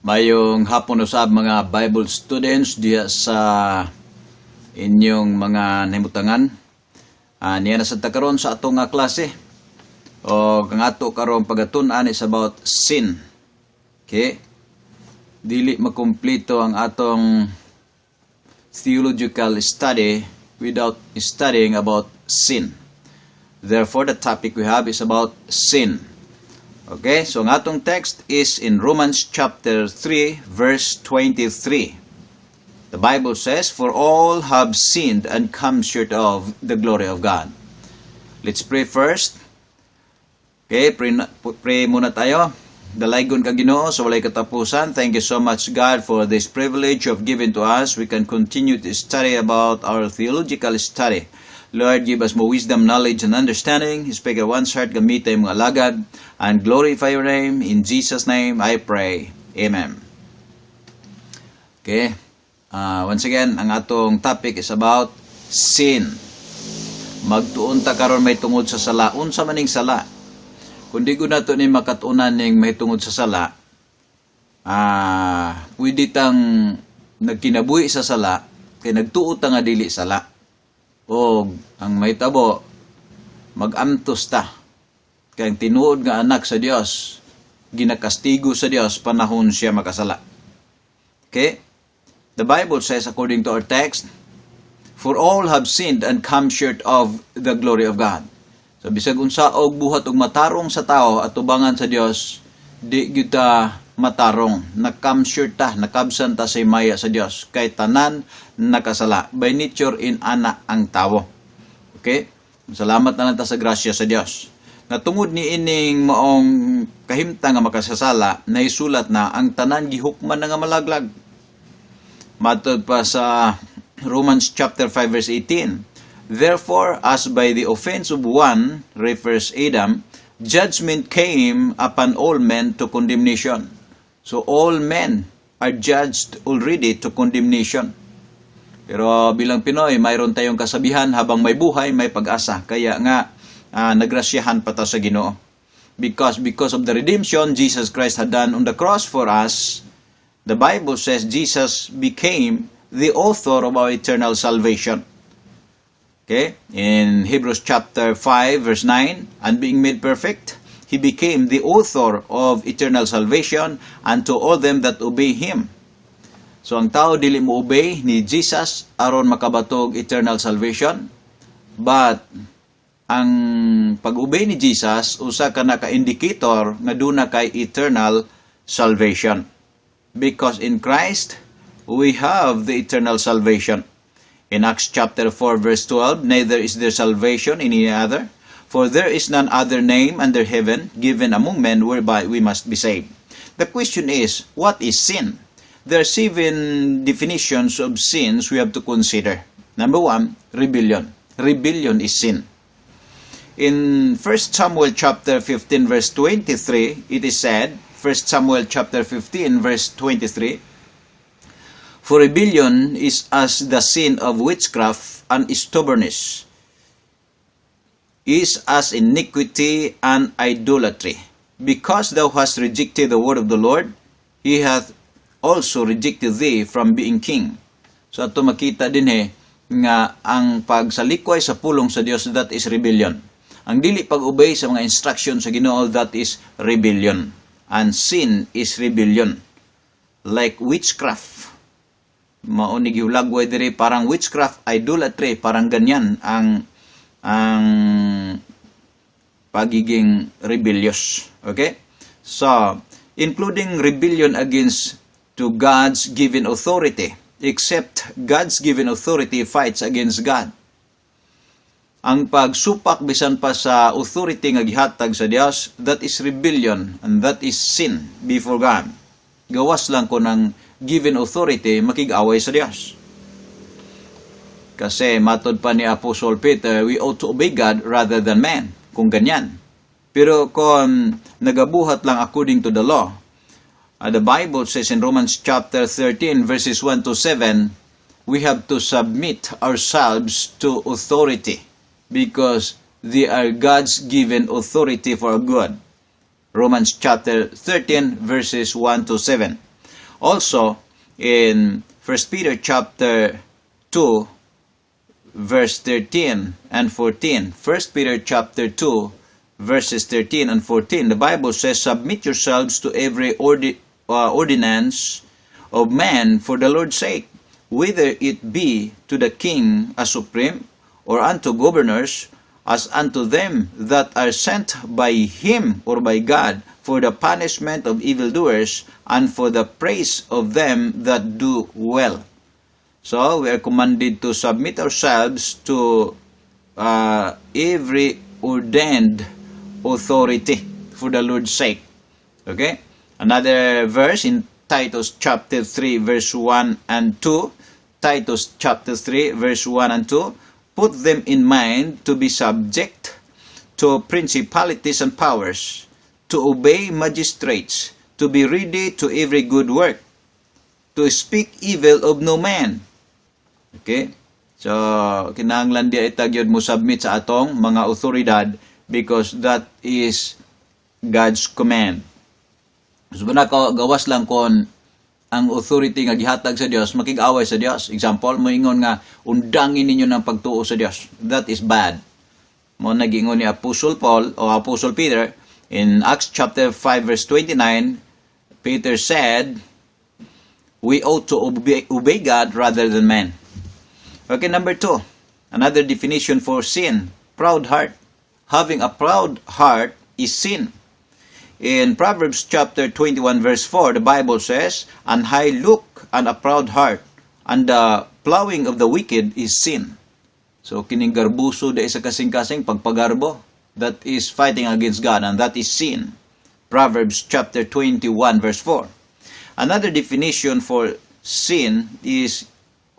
Mayong hapon usab mga Bible students diya sa inyong mga nahimutangan. Niya na sa karon sa atong nga klase. O kang ato karon pagatun-an is about sin. Okay? Dili makumpleto ang atong theological study without studying about sin. Therefore, the topic we have is about sin. Okay, so ang atong text is in Romans chapter 3, verse 23. The Bible says, "For all have sinned and come short of the glory of God." Let's pray first. Okay, pray muna tayo. Dalaygon ka Ginoo sa walay katapusan. Thank you so much, God, for this privilege you have given to us. We can continue to study about our theological study. Lord, give us more wisdom, knowledge, and understanding. Speak at one's heart, gamit tayo mga alagad, and glorify your name. In Jesus' name, I pray. Amen. Okay. Once again, ang atong topic is about sin. Magtuon ta karon may tungod sa sala. Unsa maning sala? Kundi ko nato ni makatunan ning may tungod sa sala, pwede tang nagkinabuhi sa sala, kay nagtuo ta nga dili sala. O ang may tabo, mag-amtos ta. Kaya ang tinuod nga anak sa Dios, ginakastigo sa Dios, panahon siya makasala. Okay? The Bible says, according to our text, "For all have sinned and come short of the glory of God." So, bisag unsa og buhat og matarong sa tao at tubangan sa Dios, di kita matarong. Nakam short ta, nakabsan ta sa maya sa Dios. Kay tanan nakasala. By nature in ana ang tao. Okay? Salamat na lang ta sa grasya sa Dios. Natungod ni ining maong kahimtang nga makasasala, naisulat na ang tanan gihukman na nga malaglag. Matod pa sa Romans chapter 5 verse 18. "Therefore, as by the offense of one," refers Adam, "judgment came upon all men to condemnation." So all men are judged already to condemnation. Pero bilang Pinoy, mayroon tayong kasabihan, habang may buhay, may pag-asa. Kaya nga, nagrasyahan pa tayo sa Ginoo. Because of the redemption Jesus Christ had done on the cross for us, the Bible says Jesus became the author of our eternal salvation. Okay? In Hebrews chapter 5 verse 9, "And being made perfect, He became the author of eternal salvation unto all them that obey Him." So ang tao dili mo obey ni Jesus aron makabatog eternal salvation. But ang pag-obey ni Jesus usa ka na ka-indicator nga duna kay eternal salvation. Because in Christ we have the eternal salvation. In Acts chapter 4 verse 12, "Neither is there salvation in any other, for there is none other name under heaven given among men whereby we must be saved." The question is, what is sin? There are 7 definitions of sins we have to consider. Number 1, rebellion. Rebellion is sin. In 1 Samuel chapter 15 verse 23, it is said, 1 Samuel chapter 15 verse 23, "For rebellion is as the sin of witchcraft, and stubbornness is as iniquity and idolatry. Because thou hast rejected the word of the Lord, He hath also rejected thee from being king." So ato makita din nga ang pagsalikway sa pulong sa Dios, that is rebellion. Ang dili pag-obey sa mga instruction sa Ginoo, that is rebellion. And sin is rebellion. Like witchcraft. Maunig hulagway diri, parang witchcraft, idolatry, parang ganyan ang pagiging rebellious. Okay? So, including rebellion against to God's given authority, except God's given authority fights against God. Ang pagsupak bisan pa sa authority nga gihatag sa Dios, that is rebellion and that is sin before God. Gawas lang ko ng given authority makig-away sa Dios. Kasi matod pa ni Apostle Peter, we ought to obey God rather than man, kung ganyan. Pero kung nagabuhat lang according to the law, the Bible says in Romans chapter 13 verses 1 to 7, we have to submit ourselves to authority because they are God's given authority for good. Romans chapter 13 verses 1 to 7. Also, in 1 Peter chapter 2, verse 13 and 14. 1 Peter chapter 2, verses 13 and 14. The Bible says, "Submit yourselves to every ordinance of man for the Lord's sake, whether it be to the king as supreme, or unto governors, as unto them that are sent by him or by God, for the punishment of evildoers, and for the praise of them that do well." So, we are commanded to submit ourselves to every ordained authority for the Lord's sake. Okay? Another verse in Titus chapter 3, verse 1 and 2. Titus chapter 3, verse 1 and 2. "Put them in mind to be subject to principalities and powers, to obey magistrates, to be ready to every good work, to speak evil of no man." Okay? So, kinahanglan di itag yun mo submit sa atong mga otoridad because that is God's command. So, gawas lang kon ang authority nga gihatag sa Dios makig-away sa Dios. Example, moingon nga undangin ninyo ng pagtuo sa Dios. That is bad. Mo nagingon ni Apostle Paul o Apostle Peter in Acts chapter 5 verse 29. Peter said, "We ought to obey God rather than man." Okay, number 2. Another definition for sin. Proud heart. Having a proud heart is sin. In Proverbs chapter 21 verse 4, the Bible says, "An high look and a proud heart, and the plowing of the wicked is sin." So, kining garbuso da isa kasing-kasing pagpagarbo, that is fighting against God, and that is sin. Proverbs chapter 21 verse 4. Another definition for sin is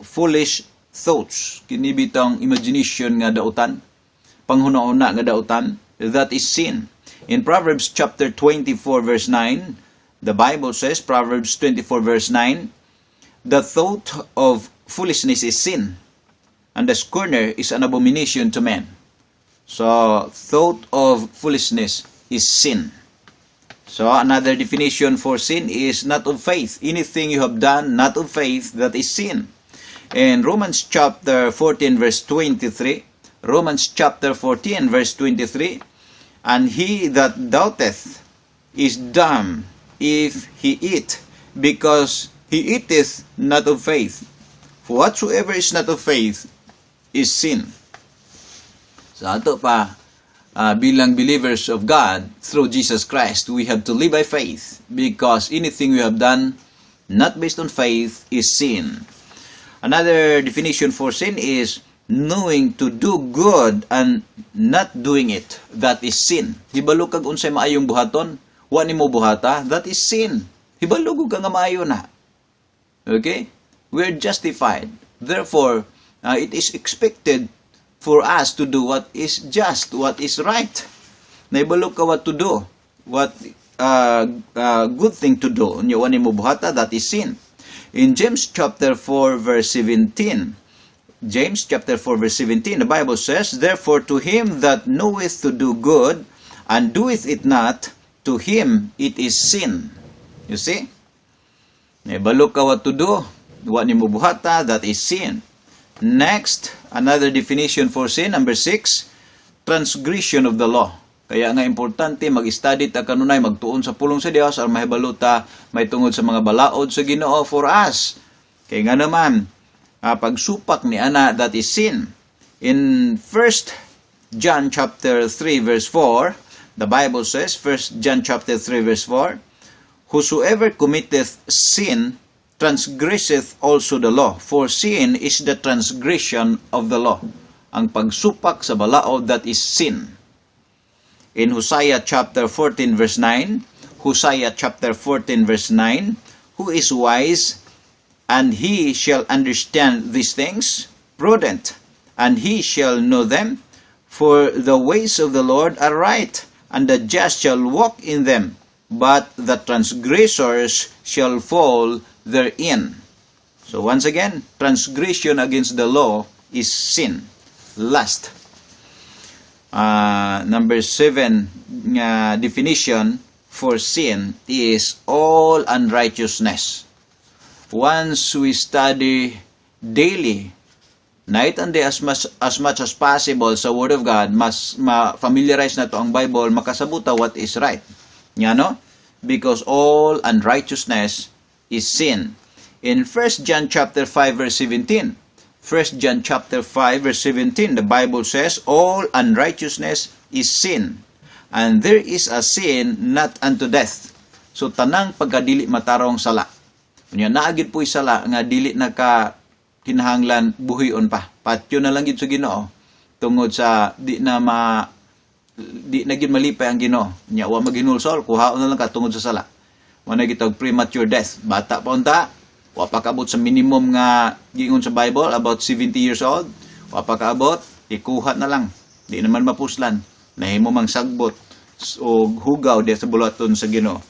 foolish thoughts. Kini bitang imagination nga dautan, panghuna-una nga dautan, that is sin. In Proverbs chapter 24 verse 9, the Bible says, Proverbs 24 verse 9, "The thought of foolishness is sin, and the scorner is an abomination to men." So, thought of foolishness is sin. So, another definition for sin is not of faith. Anything you have done not of faith, that is sin. In Romans chapter 14 verse 23, Romans chapter 14 verse 23, "And he that doubteth is dumb if he eat, because he eateth not of faith. For whatsoever is not of faith is sin." So ato pa, bilang believers of God through Jesus Christ, we have to live by faith, because anything we have done not based on faith is sin. Another definition for sin is knowing to do good and not doing it. That is sin. Hibalo kag unsay maayong buhaton, wa nimo buhata, that is sin. Hibalo ka nga maayo na. Okay? We're justified. Therefore, it is expected for us to do what is just, what is right. Naibalo ka what to do, what good thing to do. Wa nimo buhata, that is sin. In James chapter 4 verse 17, James chapter 4 verse 17, the Bible says, "Therefore to him that knoweth to do good, and doeth it not, to him it is sin." You see? Naibalo ka what to do, wa nimo buhata, that is sin. Next, another definition for sin, number 6, transgression of the law. Kaya nga importante mag-study ta kanunay, magtuon sa pulong sa Dios aron mahibalo ta may tungod sa mga balaod sa Ginoo for us. Kaya nga naman, pagsupak ni ana, that is sin. In 1 John chapter 3 verse 4, the Bible says, 1 John chapter 3 verse 4, "Whosoever committeth sin transgresseth also the law, for sin is the transgression of the law." Ang pagsupak sa balaod, that is sin. In Hosea chapter 14 verse 9, Hosea chapter 14 verse 9, "Who is wise, and he shall understand these things, prudent, and he shall know them, for the ways of the Lord are right, and the just shall walk in them, but the transgressors shall fall therein." So once again, transgression against the law is sin. Last, number 7 definition for sin is all unrighteousness. once we study daily, night and day, as much as possible sa Word of God, mas ma-familiarize na to ang Bible, makasabuta what is right. Nga no? Because all unrighteousness is sin. In 1 John chapter 5 verse 17, 1 John chapter 5 verse 17, the Bible says, all unrighteousness is sin, and there is a sin not unto death. So tanang pagkadili matarong sala. Unya naagid po'y sala nga dili naka kinahanglan buhion pa. Patyo na lang gid sa Ginoo tungod sa di na gid malipay ang Ginoo. Nya wa maghinulsol, kuhaon na lang ka tungod sa sala. Wala gitog premature death. Bata pa unta, wa pa kaabot sa minimum nga giingon sa Bible, about 70 years old. Wa pa kaabot, ikuha na lang. Di naman mapuslan. Nahimo mang sagbot o hugaw di sa bulaton sa Ginoo.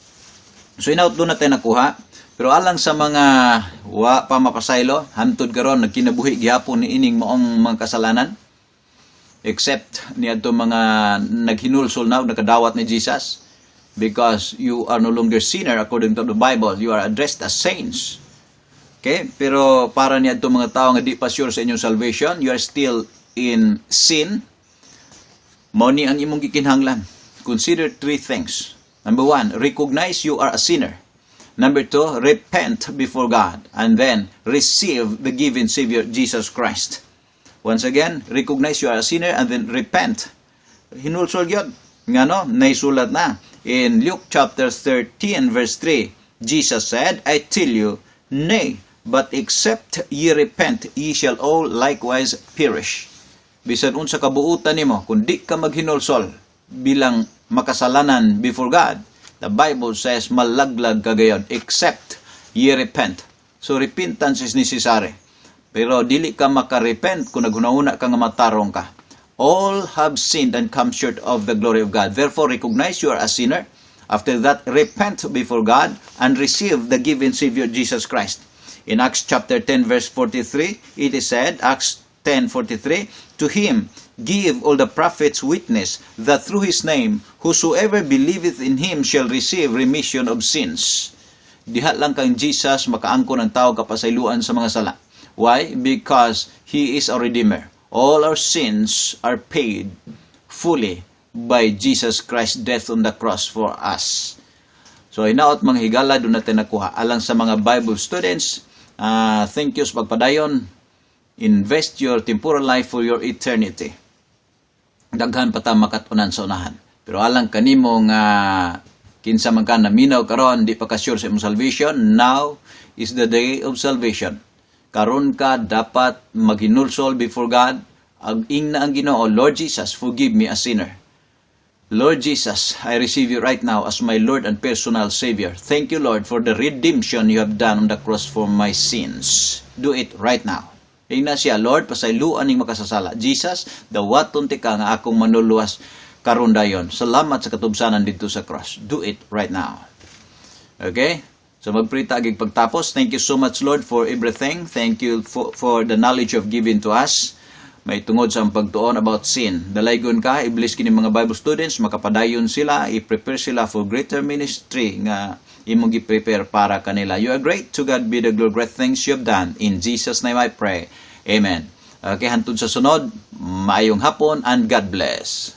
So inaut doon natin nakuha. Pero alang sa mga wa pa mapasaylo, hantod karon nagkinabuhi gihapon ni ining maong mga kasalanan. Except niadto mga naghinulsol na nakadawat ni Jesus. Because you are no longer sinner according to the Bible. You are addressed as saints. Okay? Pero para niadto mga tao nga di pa sure sa inyong salvation, you are still in sin. Mao ni ang imong gikinahanglan. Consider 3 things. Number 1, recognize you are a sinner. Number 2, repent before God. And then, receive the given Savior, Jesus Christ. Once again, recognize you are a sinner and then repent. Hinulsol yun. Nga no, naisulat na. In Luke chapter 13 verse 3, Jesus said, I tell you, nay, but except ye repent, ye shall all likewise perish. Bisan unsa kabuutan nimo, kung di ka maghinulsol bilang makasalanan before God, the Bible says malaglag kagayon except ye repent. So repentance is necessary. Pero dili ka makarepent kung naghunahuna ka nga matarong ka. All have sinned and come short of the glory of God. Therefore recognize you are a sinner. After that, repent before God and receive the given Savior Jesus Christ. In Acts chapter 10 verse 43, it is said, Acts 10:43, to him give all the prophets witness that through his name whosoever believeth in him shall receive remission of sins. Diha lang kang Jesus makaangkon ang tao kapasayloan sa mga sala. Why? Because he is a redeemer. All our sins are paid fully by Jesus Christ's death on the cross for us. So inaot mga higala doon natin nakuha. Alang sa mga Bible students, thank you sa pagpadayon. Invest your temporal life for your eternity. Daghan pa ta makatunan sa unahan. Pero alang kanimo nga kinsa man ka naminaw karon di pa ka sure sa imong salvation, now is the day of salvation. Karon ka dapat maghinulsol before God. Ing na ang Ginoo, Lord Jesus, forgive me a sinner. Lord Jesus, I receive you right now as my Lord and personal Savior. Thank you, Lord, for the redemption you have done on the cross for my sins. Do it right now. Ingna siya, Lord, pasayloan ning makasasala. Jesus, dawaton ti ka nga akong manuluwas karon dayon. Salamat sa katubsanan dito sa cross. Do it right now. Okay? So magprita gig pagtapos. Thank you so much, Lord, for everything. Thank you for the knowledge you have given to us. May tungod sa pagtuon about sin. Dalaygon ka, i-bless kini mga Bible students, makapadayon sila, i-prepare sila for greater ministry nga imong gi-prepare para kanila. You are great. To God be the glory. Great things you have done. In Jesus' name I pray. Amen. Okay, hantod sa sunod, maayong hapon and God bless.